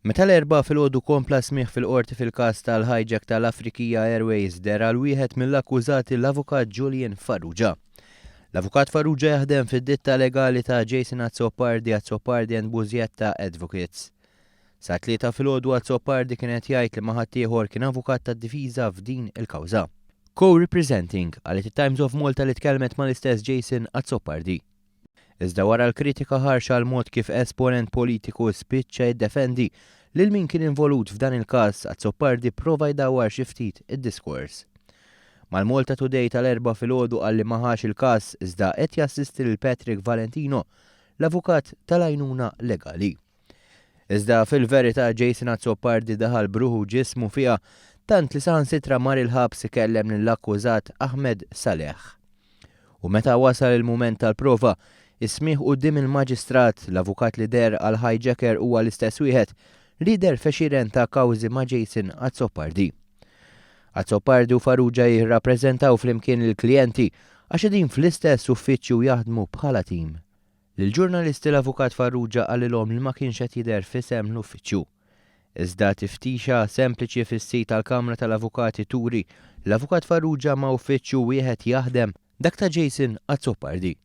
Meta l-Erbgħa filgħodu kompla s-smigħ fil-Qorti fil-każ tal-hijack tal-Afriqiyah Airways deher għal wieħed mill-akkużati l-Avukat Julian Farrugia. L-Avukat Farrugia jaħdem fid-ditta legali ta' Jason Azzopardi Azzopardi and Busietta Advocates. Sat-Tlieta filgħodu Azzopardi kien qed jgħid li ma' ħaddieħor kien avukat tad-difiża f'din il-kawża. Co-representing, qalet it-Times of Malta li tkellmet mal-istess Jason Azzopardi. Iżda wara l-kritika ħarxa għall-mod kif esponent politiku spiċċa jiddefendi lil min kien involut f'dan il-każ, Azzopardi pprova jdawwar xi ftit id-diskors. Mal-Malta Today tal-Erbgħa filgħodu qal li ma ħax il-każ iżda qed jassisti lil Patrick Valentino, l-avukat tal-għajnuna legali. Iżda fil-verità Jason Azzopardi daħal b'ruħu u ġismu fiha tant li saħansitra mar il-ħabs ikellem lill-akkużat Ahmed Saleh. U meta wasal il-mument tal-prova, is-smigħ quddiem il-Maġistrat, l-avukat li deher għall-hijacker huwa l-istess wieħed li jidher f'għexieren ta' kawżi ma' Jason Azzopardi. Azzopardi u Farrugia jirrappreżentaw flimkien lill-klijenti għax qegħdin fl-istess uffiċċju u jaħdmu bħala tim. Lill-ġurnalisti l-Avukat Farrugia qalilhom li ma kienx qed jidher f'isem l-uffiċċju. Iżda tiftixa sempliċi fis-sit tal-Kamra tal-Avukati turi li l-Avukat Farrugia ma' uffiċċju wieħed jaħdem, dak ta' Jason Azzopardi.